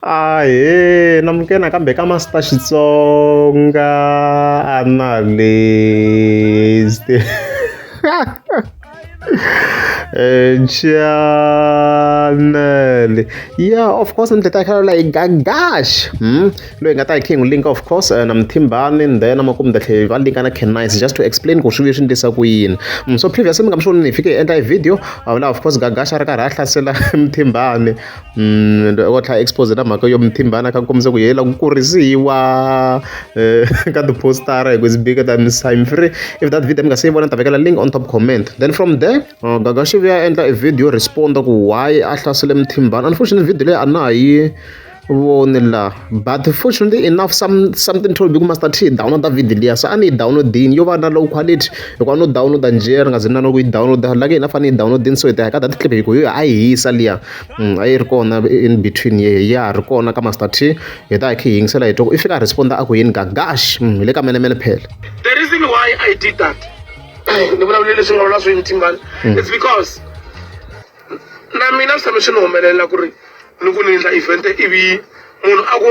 Ahee, namukela nakambe ka Master Xitsonga Analyst channel yeah of course ni ta tlhela hi Gagash loyi hi nga ta hi khe hi n'wi link of course na Mthimbani then na makumu ta tlhela va linka na Ken Nice just to explain ku swi vuye swi endlisa ku yini. So previously mi nga mi swi vonile hi fike hi endla video laha of course Gagash a ri karhi a hlasela Mthimbani. Wa tlhela a expose na mhaka yo Mthimbani a kha a kombisa ku yena la ku kurisiwa ka ti-poster-a hi ku is bigger than Simon Free. If that video mi nga se yi vona ni ta vekela link on top comment. Then from there Gagash u vuya a endla e video respond ku why a hlasele Mthimbani. Unfortunately video leyi a na ha yi voni la but fortunately enough some something told me ku Master T download video liya se a ni yi download-ini yo va na low quality hikuva no download njhe ri nga zi na no ku yi download la ke hina fane yi download-ini so hi ta ya ka that clip hi ku yo a yi hisa liya. A yi ri kona in between ya ha ri kona ka Master T hi ta hi kha hi yingisela hi twa ku i fika a respond a ku yini Gagash hi le ka menemene phela. The reason why I did that ni vulavule leswi nga vula swi Mthimbani it's because na mina swi tshame swi ni humelela ku ri ni ku ni endla event ivi munhu a ku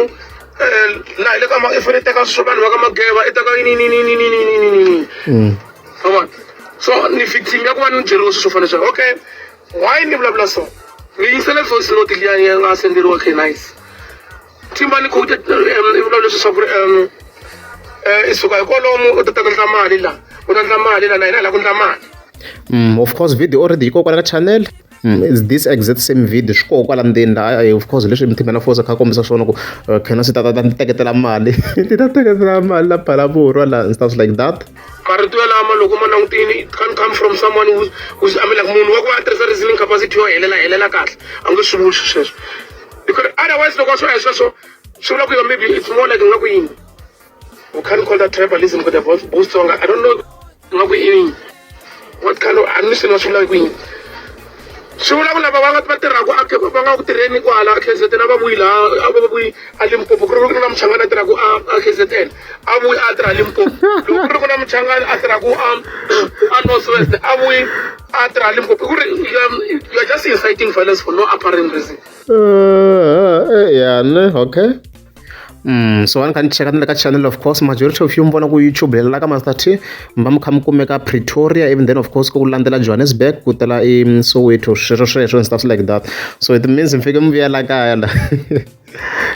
laha hi le ka i fanele teka swa vanhu va ka Mageva i teka yini yini yini yini yini yini yini ma so ni victim ya ku va ni byeriwe swilo swo fana sweswo okay. Why ni vulavula so? Ni yingisele voice note liya yi nga senderiwa K-Nice. Thimba ni quoted i vulavula leswi swa ku ri i suka hi kwalomu u ta ta ku endla mali la u ta endla mali la na hina hi lava ku endla mali. Of course video already yi kona kwala ka channel. It's this exact same video swi koho kwala ndzeni la of course leswi Mthimba na Force a kha a kombisa swona ku Canos ta ta ta ni teketela mali ti ta teketela mali la Phalaborwa la and stuff like that. Marito yalama loko ma langutini it can't come from someone who's, who's I mean like munhu wa ku va a tirhisa reasoning capacity yo helela helela kahle a nge swi vuli sweswo because otherwise loko a swi vula sweswo swi vula ku yo maybe it's more like nga ku yini we can't call that tribalism because they're both Tsonga I don't know nga ku yini what kind of a ni swi nga swi vula ku yini swi vula ku lava va nga va tirhaka a va nga ku tirheni kwala KZN a va vuyi laha a va vuyi a Limpopo ku ri ku na muchangani a tirhaka a a KZN a vuyi a tirha Limpopo loko ku ri ku na muchangani a tirhaka a a North West a vuyi a tirha Limpopo ku ri you are just inciting violence for no apparent reason. Yeah, ne, okay. So a ni kha ni cheka na le ka channel of course majority of you mi vona ku YouTube lela ka Master T mi va mi kha mi kumeka Pretoria even then of course ku landzela Johannesburg ku tela i Soweto sweswo sweswo and stuff like that so it means mi fike mi vuya la kaya la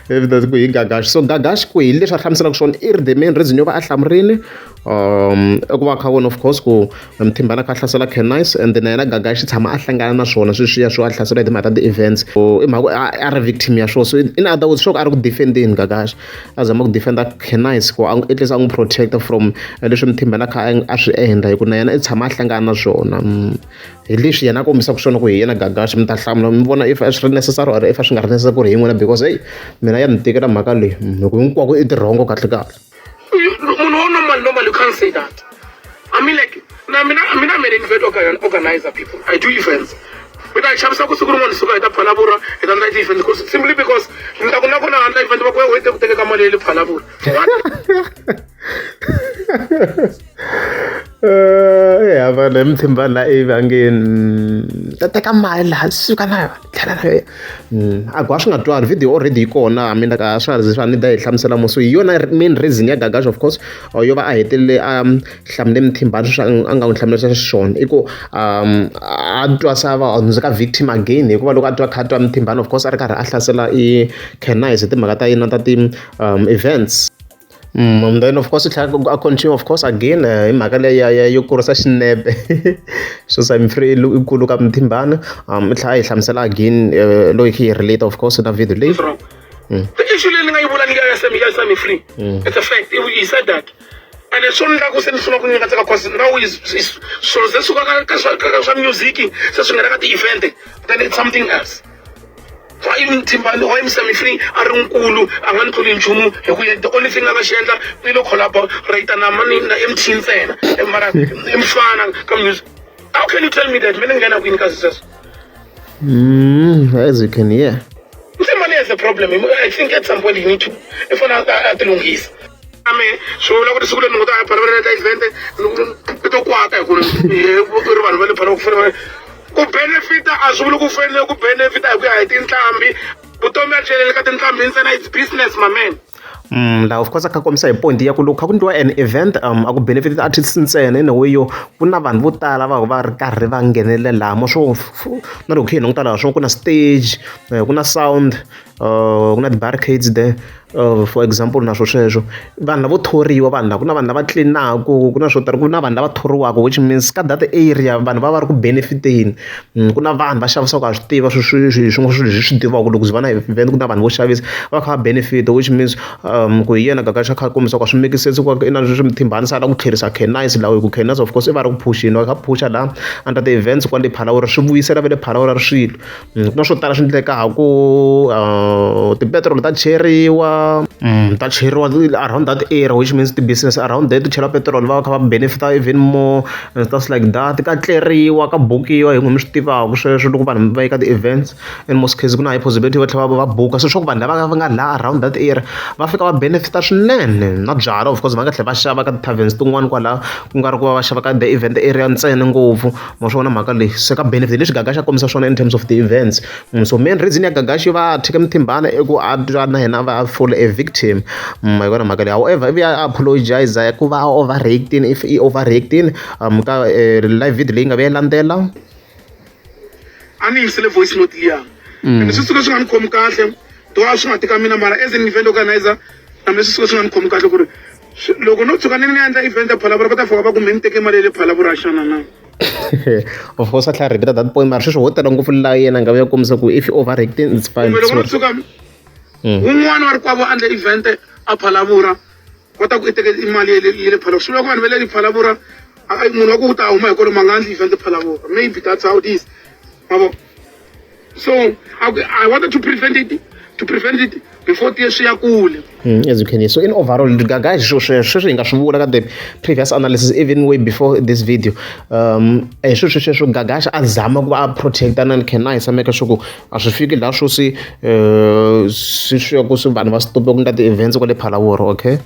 evidence ku hi Gagash so Gagash ku hi leswi a hlamuselaka swona i ri the main reason yo va a hlamurile i ku va kha vona of course ku Mthimbani a kha a hlasela Ken-Nice and na yena Gagash tshama a hlangana na swona sweswiya swo a hlasela hi timhaka ta ti-events so i mhaka a ri victim ya swona so in other words swo ku a ri ku defendeni Gagash a zama ku defenda Ken-Nice ku at least a n'wi protect from leswi Mthimbani a kha a swi endla hi ku na yena i tshama a hlangana na swona hi leswi yena a kombisaka swona ku hi yena Gagash mi ta hlamula mi vona if a swi ri necessary or if a swi nga ri necessary ku ri hi n'wina because hey mina ya ni tikela mhaka leyi hi ku hinkwako i tirhongo kahle kahle. Munhu wa normal normal you can't say that. I mean like na mina mina I'm an event organizer people. I do events. Mi ta yi xavisa ku siku rin'wana suka hi ta Phalaborwa hi ta endla ti-event because simply because ni ta ku na kona handle event va ku wena ku teke ka mali ya le Phalaborwa. For what? Ya vanhu hi Mthimbani la ivi a nge ta teka mali laha suka na yona tlhela na yona a ku a swi nga twali video already yi kona I mean like a swa ha ri swa ni da hi hlamusela mo so hi yona main reason ya Gagash of course yo va a hetelele a hlamule Mthimbani sweswi a nga n'wi hlamulerisa xiswona i ku a twa se a va hundzuka victim again hikuva loko a twa kha a twa Mthimbani of course a ri karhi a hlasela i Ken-Nice hi timhaka ta yena ta ti-events. And then of course i tlhela a continue of course again hi mhaka leyi ya ya yo kurisa xinepe xo Simon Free i kulu ka Mthimbani i tlhela a yi hlamusela again loko hi kha hi relate of course na video leyi. The issue leyi ni nga yi vula ni ya Sammy ya Sammy Free it's a fact he said that and swo ni ku se ni sungula ku nyika cause now is swilo se suka ka swa ka swa music se swi nghena ka ti-event then it's something else. Why Mthimbani why Sammy Free a ri nkulu a nga ni tluli nchumu hi ku the only thing a nga xi endla i lo collaborate na mani na M_T ntsena mara i mfana ka music how can you tell me that mina ni nghena kwini ka sweswo. As you can hear. Mthimbani has a problem I think at some point he need to i fanele a ti lunghisa. Me swi vula ku ri siku leri ni nga ta ya Phalavela endla event i to kwata hi ku ri vanhu va le Phalavela ku fanele ku benefita a swi vuli ku fanele ku benefita hi ku ya hi tinqambi. Vutomi a byi heleli ka tinqambi ntsena, it's business, my man. Laha of course a kha kombisa hi point ya ku loko kha ku endliwa an event a ku benefit artists ntsena in a way yo ku na vanhu vo tala va va ri karhi va nghenelela laha mo swo na loko kha hi languta laha swo ku na stage, ku na sound, ku na ti-barricades there, for example na swo sweswo. Vanhu lavo thoriwa vanhu lava ku na vanhu lava tlilinaku, ku na swo tala, ku na vanhu lava thoriwaka which means ka that area vanhu va va ri ku benefit-eni. Ku na vanhu va xavisaka ha swi tiva swin'wana swilo leswi hi swi tivaka loko ku va na event ku na vanhu vo xavisa va kha va benefit, which means ku hi yena Gagash a kha a kombisa ku a swi make sense ku i na leswi Mthimbani se a lava ku tlherisa Ken-Nice laha hi ku Ken-Nice of course i va a ri ku phusheni va kha phusha laha under the events kwale Phalaborwa swi vuyisela va le Phalaborwa swilo. Ku na swo tala swi endlekaku, tipetiroli ta cheriwa, ta cheriwa around that area which means ti-business around there ti chela petiroli va va kha va benefit-a even more and stuff like that. Ka tleriwa, ka bukiwa hi n'wina mi swi tivaka sweswo loko vanhu va ya ka ti-events in most cases ku na high possibility va tlhela va buka se swa ku vanhu lava va nga laha around that area va fika va benefit-a swinene na byalwa of course va nga tlhela va xava ka ti-taverns tin'wani kwalaya ku nga ri ku va va xava ka the event area ntsena ngopfu. Ma swi vona mhaka leyi, se ka benefit leswi Gagash a kombisa swona in terms of the events. So main reason ya Gagash yo va a tshike Mthimbani i ku a twa na yena a va a fall a victim. Ma yi vona mhaka leyi, however ivi a apologize ku va a overreact-ini if i overreact-ini ka live video leyi nga vuya yi landzela. A ni yingisele voice note liya ende swi suke swi nga ni khomi kahle, though a swi nga ti ka mina, mara as an event organizer na mina swi suke swi nga ni khomi kahle ku ri loko no tshuka ni ni endla event ya Phalaborwa va ta fika va ku me ni teke mali ya le Phalaborwa xana na. Of course a tlhela a repeat that point mara sweswi ho tala ngopfu laha yena a nga vuya kombisa ku if overreacting it's fine. Kumbe loko no tshuka wun'wana wa rikwavo a endle event a Phalaborwa va ta ku i teke mali ya le ya le Phalaborwa, swi vula ku vanhu va le Phalaborwa munhu wa ku u ta huma hi kwalomu a nga endli event Phalaborwa, maybe that's how it is, ma vo. So I wanted to prevent it before ti swi ya kule. As you can hear, so in overall guys, sweswo sweswo hi nga swi vula ka the previous analysis even way before this video, hi sweswo sweswo Gagash a zama ku va a protecta na Ken-Nice a make sure ku a swi fiki laha swo swi swi ya ku swi vanhu va stop ku endla ti-events kwale Phalaborwa, okay.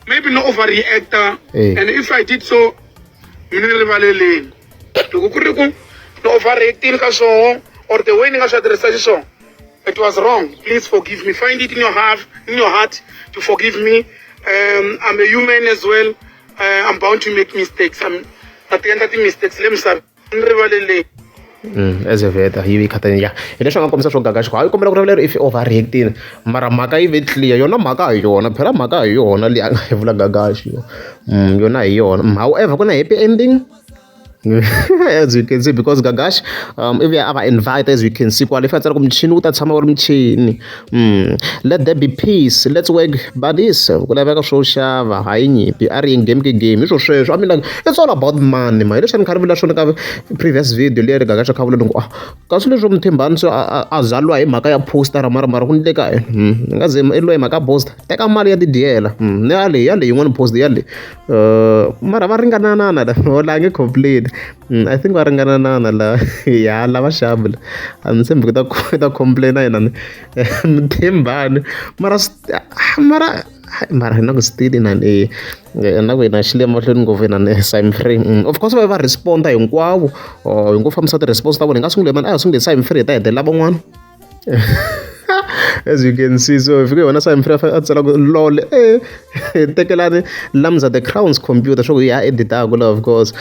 Maybe no overreactor and if I did so, mina ni rivaleleni loko ku ri ku ni overreactini ka swoho or the way ni nga swi addressa xiswona, it was wrong. Please forgive me. Find it in your heart to forgive me. I'm a human as well. I'm bound to make mistakes. I'm na ti endla ti-mistakes le misaveni, ni rivaleleni. As a veta yi kha ya hi leswi a nga kombisa swo Gagash ku hayi kombela ku rivaleriwa if overreactini mara mhaka yi ve clear yona mhaka hi yona phela mhaka hi yona leyi a nga yi vula Gagash yo yona hi yona. However ku na happy ending as you can see because Gagash ivi a va invite as you can see kwale if a tsala ku michini wu ta tshama wu ri michini. Let there be peace, let's work buddies, ku laveka swo xava hayi nyimpi a ri game ke game hi swo sweswo. I mean, like, it's all about money ma hi leswi a ni kha ni vula swona ka previous video leyi ri Gagash a kha vula ni ku ah kasi leswo Mthimbani se a zaliwa hi mhaka ya poster mara mara ku ndleka ni nga ze i lwa hi mhaka ya poster teka mali ya tidyela ni ya leyi ya leyi yin'wana post ya leyi mara va ringananana la la nge complain. I think va ringananana la ya lava xavi la a ni tshembi ku ta ku ta complain yena Mthimbani mara mara mara hi na ku still inani na ku hina xi le mahlweni ngopfu inani Simon Free. Of course va va responda hinkwavo hi ngo fambisa ti-response ta vona hi nga sunguli mani a hi sunguli hi Simon Free hi ta hetelela van'wana as you can see. So hi fike hi vona Simon Free a tsala ku lol tekelani Lamza the Crowns computer swa ku ya editaku la of course.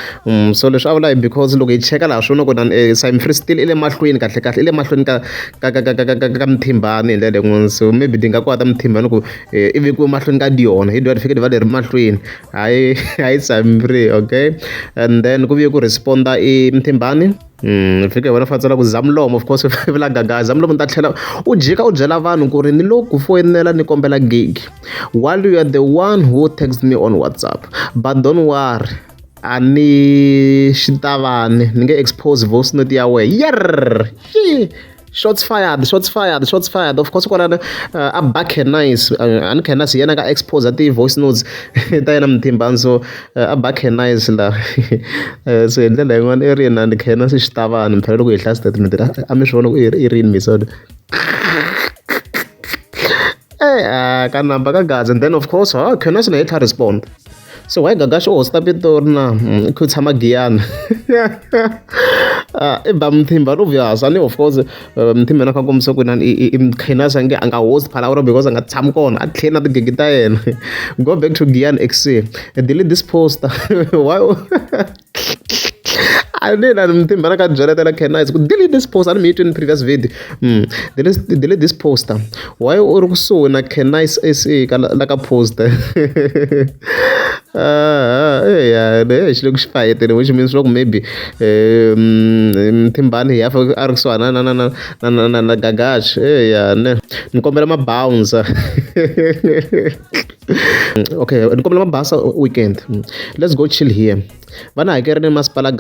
So leswi a vula hi because loko hi cheka laha swona ku na Simon Free still i le mahlweni kahle kahle i le mahlweni ka ka ka ka ka ka ka Mthimbani hi ndlela yin'wana so maybe di nga kwata Mthimbani ku i vekiwe mahlweni ka dyona hi dya ri fike ri va leri mahlweni hayi hayi Simon Free, okay. And then ku vuye ku responda i Mthimbani. Fike hi vona fa tsala ku Zamlomo of course vula Gagash Zamlomo ni ta tlhela u jika u byela vanhu ku ri ni lo ku foyinela ni kombela gig while you are the one who text me on WhatsApp, but don't worry a ni xitavani ni nge expose voice note ya wena yerr. Shots fired, shots fired, shots fired. Of course kwalano a ba Ken-Nice a ni Ken-Nice yena ka expose ti-voice notes ta yena Mthimbani so a ba Ken-Nice la so hi ndlela yin'wana i ri yena ni Ken-Nice xitavani phela loko hi hlaya statement a mi swi vona ku i rini misona ka namba ka Gaza. And then of course ha Ken-Nice na yi tlha respond so why Gagash u hosta Pitori na ku tshama Giyani. I ba Mthimba obvious a ni of course Mthimba na kha kombisa ku inani i Mkhenasa nge a nga host Phalaborwa because a nga tshami kona a tlheli na tigigi ta yena go back to Giyani XC delete this poster why a ni na Mthimba na ka byeletela Khenasa ku delete this post a ni mi yi twini previous video delete this poster why u ri kusuhi na Khenasa SA ka la ka poster eya xi le ku xi fayeteni which means loko maybe Mthimbani hi a ri kusuhana na na na na na na na Gagash eya ne ni kombela ma-bouncer okay ni kombela ma-bouncer weekend let's go chill here va ni hakerile masipala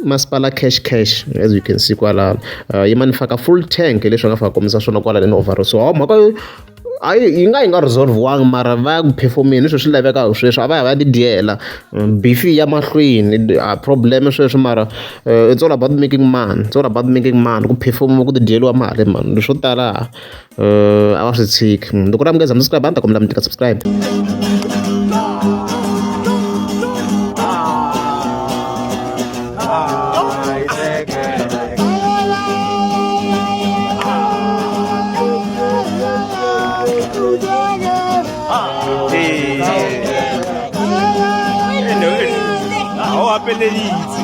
masipala cash cash as you can see kwalano yima ni faka full tank leswi va nga fika kombisa swona kwala ni overall so mhaka hayi yi nga yi nga resolve-wangi mara va ya ku perform-eni hi swona swi lavekaka sweswi a va ya va ya ti dyela beef ya mahlweni a problem sweswo mara it's all about making money it's all about making money ku perform ku ti dyeriwa mali mani swo tala a va swi tshiki loko ri amukeza mi subscribe a ni ta kombela mi tika subscribe. O apeleditse.